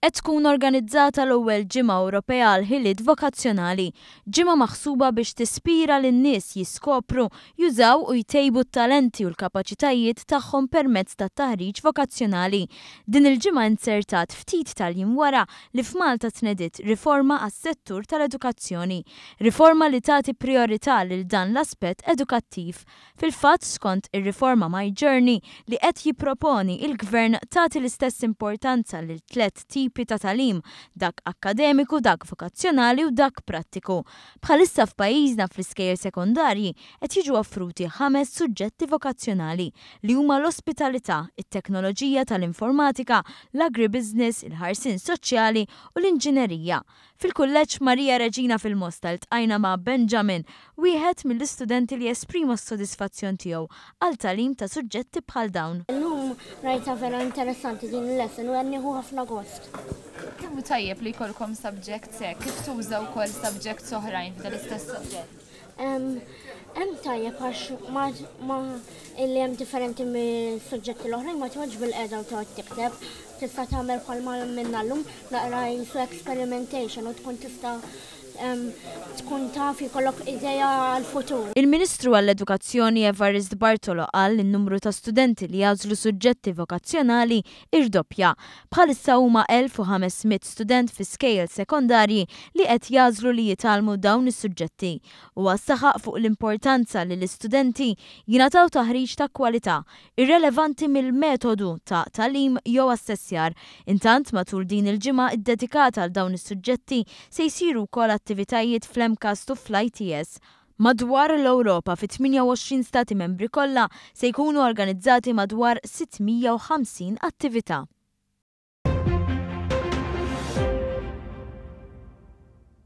Qed tkun organizzata l-ewwel Ġimgħa Ewropea għall-Ħiliet Vokazzjonali, ġimgħa maħsuba biex tispira lin-nies jiskopru, jużaw u jtejbu t-talenti u l-kapaċitajiet tagħhom permezz tat-taħriġ vokazzjonali. Din il-ġimgħa inzertat ftit tal-jiem wara li f'Malta tnediet riforma għas-settur tal-edukazzjoni. Riforma li tagħti prijorità lil dan l-aspett edukattiv. Fil-fatt, skont ir-riforma My Journey li qed jipproponi il-Gvern tagħti l-istess importanza lil tlett tipi ta' tagħlim, dak akkademiku, dak vokazzjonali u dak prattiku. Bħalissa f'pajjiżna fl-iskejjel sekondarji qed jiġu offruti ħames suġġetti vokazzjonali li huma l-ospitalità, it-teknoloġija tal-informatika, l-agribusiness, il-ħarsien soċjali u l-inġinerija. Fil-Kulleġġ Maria Reġina fil-Mosta ltqajna ma' Benjamin, wieħed mill-istudenti li esprima s-sodisfazzjon tiegħu għal tagħlim ta' suġġetti bħal dawn. Illum rajtha vera interessanti din il-lesson u qed nieħu ħafna gost. Kemm hu tajjeb li jkollkom subjects hekk, kif tuża wkoll subjects oħrajn f'dan l-istess suġġett? Hemm tajjeb għax ma illi hemm differenti mis-suġġetti l-oħrajn ma toqgħodx bil-qiegħda u toqgħod tikteb, tista' tagħmel bħalma għamilna llum naqra qisu experimentation u tkun tista' tkun taf jkollok idea għall-futur. Il-Ministru għall-Edukazzjoni Evarist Bartolo qal li n-numru ta' studenti li jagħżlu suġġetti vokazzjonali irdoppja. Bħalissa huma 1,500 student fi skejjel sekondarji li qed jagħżlu li jitgħallmu dawn is-suġġetti. Huwa saħaq fuq l-importanza li l-istudenti jingħataw taħriġ ta' kwalità, irrelevanti mill-metodu ta' tagħlim jew assessjar. Intant, matul din il-ġimgħa ddedikata għal dawn is-suġġetti se jsiru wkoll attivitajiet fl-MCAST u fl-ITS. Madwar l-Ewropa, fit-28 Stati Membri kollha, se jkunu organizzati madwar 650 attività.